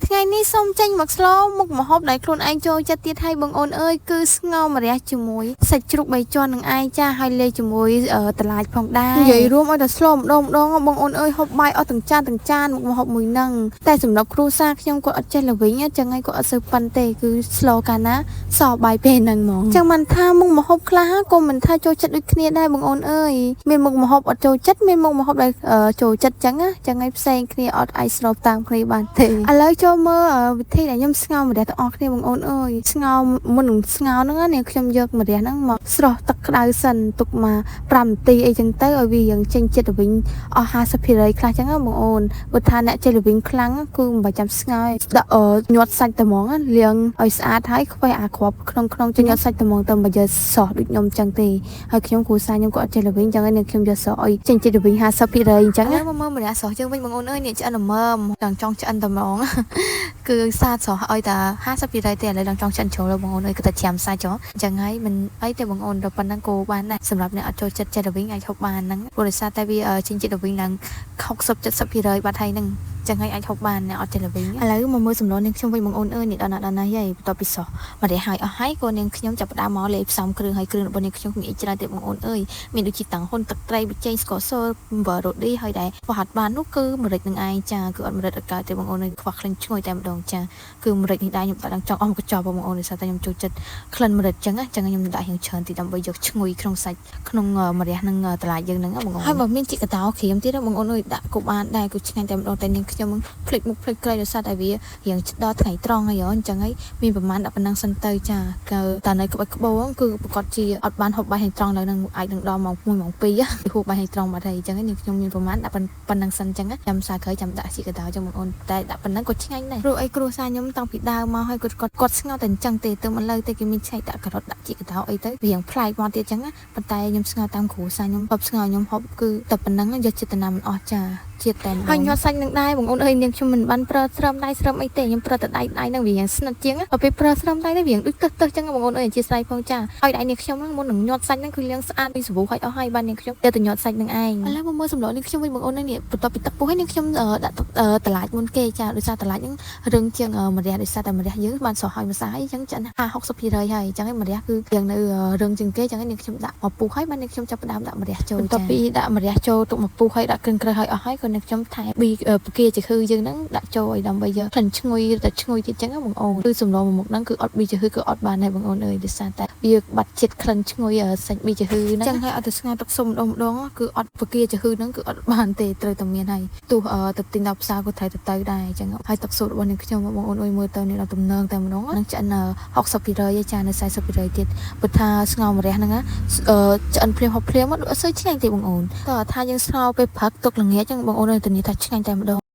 ថ្ងៃនេះសូមចេញមកស្លមុខម្ហូបដែលខ្លួនឯងចូលចិត្តទៀតហើយបងអូនអើយគឺស្ងោរម្រះជាមួយសាច់ជ្រូកបីជាន់នឹងឯងចាហើយលាយជាមួយត្រឡាចផងដែរនិយាយរួមឲ្យតែស្លម្ដងម្ដងបងអូនអើយហូបបាយអស់ទាំងចានទាំងចានមុខម្ហូបមួយហ្នឹងតែសម្រាប់គ្រួសារខ្ញុំគាត់អត់ចេះល្វីងចឹងហើយគាត់អត់សូវប៉ិនទេគឺស្លកាលណាសបាយពេលហ្នឹងហ្មងចឹងមិនថាមុខម្ហូបខ្លះក៏មិនថាចូលចិត្តដូចគ្នាដែរបងអូនអើយមានមុខម្ហូបអត់ចូលចិត្តមានមុខម្ហូបដែលចូលចិត្តចឹងណាចឹងហើយផ្សេងគ្នាអត់អាចស្របតាមគ្នាបានទេឥឡូវចូលមើលវិធីដែលខ្ញុំស្ងោរម្រះទាំងអស់គ្នាបងអូនអើយស្ងោរមុននឹងស្ងោរហ្នឹងណាខ្ញុំយកម្រះហ្នឹងមកស្រុះទឹកក្តៅសិនទុកមក5នាទីអីចឹងទៅឲ្យវារៀងចេញជាតិល្វីងអស់50%ខ្លះចឹងណាបងអូនព្រោះថាអ្នកចេះល្វីងខ្លាំងគឺមិនបាច់ចាំស្ងោរដាក់ញាត់សាច់តែហ្មងណាលាងឲ្យស្អាតហើយខ្វេះអាគ្រាប់ក្នុងក្នុងចេញញាត់សាច់តែហ្មងទៅមិនយកសោះដូចខ្ញុំចឹងទេហើយខ្ញុំគ្រួសារខ្ញុំក៏អត់ចេះល្វីងចឹងហើយនឹងខ្ញុំយកសោះឲ្យចេញជាតិល្វីង50%អញ្ចឹងណាមកមើលម្រះស្រស់យើងវិញបងអូនអើយនេះឆ្អិនល្មមដល់ចង់ឆ្អិនតែហ្មង គឺសាតស្រស់ឲ្យតែ50%ទេឥឡូវដល់ចង់ឆ្អិនជ្រុលបងអូនអើយគឺតែច្រាំសាច់ចុះអញ្ចឹងហើយមិនអីទេបងអូនដល់ប៉ុណ្ណឹងគោបានដែរសម្រាប់អ្នកអត់ចូលចិត្តចិត្តល្វីងអាចហូបបានហ្នឹងព្រោះដោយសារតែវាចេញជាតិល្វីងឡើង60 70%បាត់ហើយហ្នឹងចឹងហើយអាចហូបបានអ្នកអត់ចេះល្វីងឥឡូវមកមើលសម្លនាងខ្ញុំវិញបងអូនអើយនេះដល់ណាដល់ណាហើយបន្ទាប់ពីសោះម្រះហើយអស់ហើយក៏នាងខ្ញុំចាប់ផ្ដើមមកលេបផ្សំគ្រឿងហើយគ្រឿងរបស់នាងខ្ញុំមានអីច្រើនទៀតបងអូនអើយមានដូចជាតាំងហ៊ុនទឹកត្រីប៊ីចេងស្ករសអំបិលរ៉ូឌីហើយដែរខ្វះអត់បាននោះគឺម្រេចនឹងឯងចាគឺអត់ម្រេចអត់កើតទេបងអូនអើយខ្វះក្លិនឈ្ងុយតែម្ដងចាគឺម្រេចនេះដែរខ្ញុំដាក់ដល់ចង់អស់មកកញ្ចប់បងអូនដោយសារតែខ្ញុំចូលចិត្តក្លិនម្រេចចឹងណាចឹងខ្ញុំដាក់រៀងច្រើនតិចដើម្បីយកឈ្ងុយក្នុងសាច់ក្នុងម្រះនឹងត្រឡាចយើងហ្នឹងបងអូនហើយបើមានជីកតោក្រៀមទៀតបងអូនអើយដាក់ក៏បានដែរគឺឆ្ងាញ់តែម្ដងតែនាងខ្ញុំភ្លេចមុខភ្លេចក្រោយដោយសារតែវារៀងដល់ថ្ងៃត្រង់ហើយអញ្ចឹងហើយមានប្រហែលដាក់ប៉ុណ្ណឹងសិនទៅចាគឺតែនៅក្បាច់ក្បូរគឺប្រកាសជាអត់បានហូបបាយថ្ងៃត្រង់នៅនឹងអាចនឹងដល់ម៉ោង1ម៉ោង2ហូបបាយថ្ងៃត្រង់បាត់ហើយអញ្ចឹងនាងខ្ញុំមានប្រហែលដាក់ប៉ុណ្ណឹងសិនអញ្ចឹងចាំសាក្រោយចាំដាក់ជីកតោចឹងបងអូនតែដាក់ប៉ុណ្ណឹងក៏ឆ្ងាញ់ដែរព្រោះអីគ្រួសារខ្ញុំតាំងពីដើមមកហើយគាត់គាត់គាត់ស្ងោរតែអញ្ចឹងទេទៅមិនលើទេគេមានឆែកដាក់ការ៉ុតដាក់ជីកតោអីទៅរៀងប្លែកមកទៀតអញ្ចឹងប៉ុន្តែខ្ញុំស្ងោរតាមគ្រួសារខ្ញុំហូបស្ងោរខ្ញុំហូបគឺតែប៉ុណ្ណឹងយកចេតនាមិនអស់ចាជាតិតែហើយញាត់សាច់នឹងដែរបងអូនអើយនាងខ្ញុំមិនបានប្រើស្រោមដៃស្រោមអីទេខ្ញុំប្រើតែដៃដៃហ្នឹងវាយ៉ាងស្និទ្ធជាងដល់ពេលប្រើស្រោមដៃទៅវាយ៉ាងដូចទឹះទឹះចឹងបងអូនអើយអធិស្ឋានផងចាហើយដៃនាងខ្ញុំហ្នឹងមុននឹងញាត់សាច់ហ្នឹងគឺលាងស្អាតពីសាប៊ូហើយអស់ហើយបាននាងខ្ញុំទៅទៅញាត់សាច់នឹងឯងឥឡូវមកមើលសម្លនាងខ្ញុំវិញបងអូននេះបន្ទាប់ពីទឹកពុះហើយនាងខ្ញុំដាក់ទឹកត្រឡាចមុនគេចាដោយសារត្រឡាចហ្នឹងរឹងជាងម្រះដោយសារតែម្រះយើងបានស្រស់ហើយម្សៅអញ្ចឹងចា50 60%ហើយអញ្ចឹងឯងម្រះគឺយ៉ាងនៅរឹងជាងគេអញ្ចឹងនាងខ្ញុំដាក់មកពុះហើយបាននាងខ្ញុំចាប់ផ្ដើមដាក់ម្រះចូលបន្ទាប់ពីដាក់ម្រះចូលទុកមកពុះហើយដាក់គ្រឿងក្រៅហើយអស់ហើយក៏នាងខ្ញុំថែមប៊ីពគាជាគឺយើងហ្នឹងដាក់ចូលឲ្យដើម្បីយកក្លិនឈ្ងុយតែឈ្ងុយទៀតអញ្ចឹងបងអូនគឺសម្លមួយមុខហ្នឹងគឺអត់ប៊ីជាហឺគឺអត់បានដែរបងអូនអើយដោយសារតែវាបាត់ជាតិក្លិនឈ្ងុយសាច់ប៊ីជាហឺហ្នឹងអញ្ចឹងហើយអត់ទៅស្ងោរទឹកស៊ុបម្ដងម្ដងគឺអត់ពគាជាហឺហ្នឹងគឺអត់បានទេត្រូវតែមានហើយទោះទៅទិញដល់ផ្សារក៏ត្រូវទៅទៅដែរអញ្ចឹងហើយទឹកស៊ុបរបស់នាងខ្ញុំបងអូនអើយមើលទៅនេះដល់ទំនងតែម្ដងនឹងឆ្អិន60%ឯចានៅ40%ទៀតព្រោះថាស្ងោរម្រះហ្នឹងឆ្អិនភ្លាមហូបភ្លាមអត់សូវឆ្ងាញ់ទេបងអូនតើថាយើងស្ងោរពេលព្រឹកទុកល្ងាចអញ្ចឹងបងអូនអើយធានាថាឆ្ងាញ់តែម្ដង។